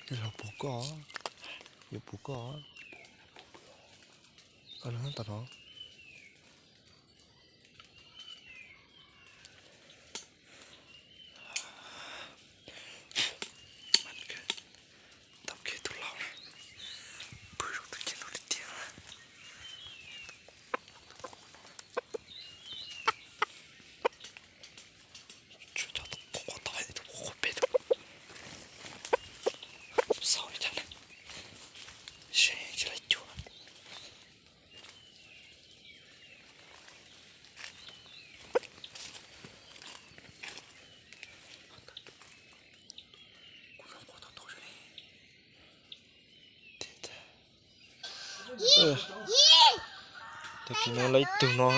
Tej laug puas koj, yuav puas koj, koj nug tom no. Tau kiag tus laus na, pw zoo tus cev ntau tiag tiag. Tshuav cov tus qub qhuav tau, tus qub qhuav pem tus xaus li cas na, seb tsis laib cuag. Tag kis no lawv ib tug no,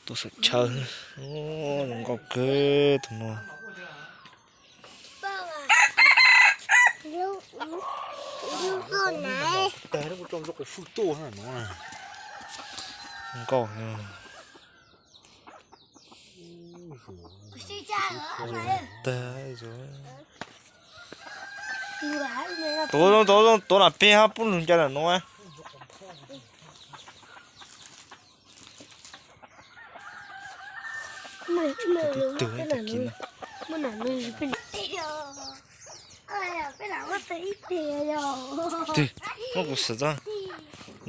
tus saum chaw, zoo nkauj kawg tus no. Nkauj. Tag, tuav zoo, tuav zoo, tuav lam peg hab pub lug ncaws lam no. Tug tag kis no. Twg muab kuv xav txog,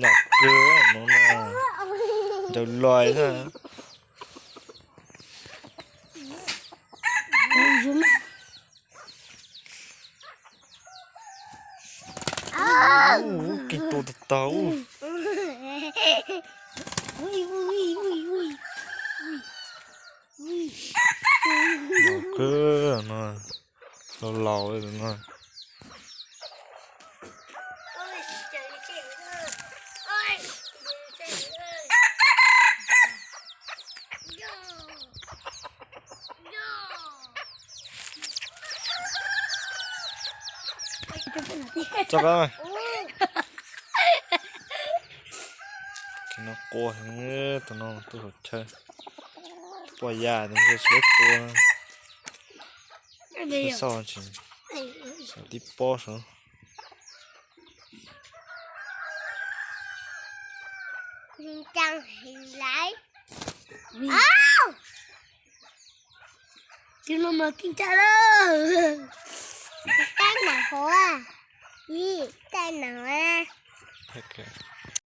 nram kawg no na, ncaws lais na. Keej tua tag tag. Laus kawg no, laus laus no. Tso koj. Tus no qua heev, tus no tuaj hauv chaw. Poj yam tus no siab tua. Xauj tsis, xauj tib pob saud. Tus no mas keej tag lawm. Taij nam hov, ib taij nam.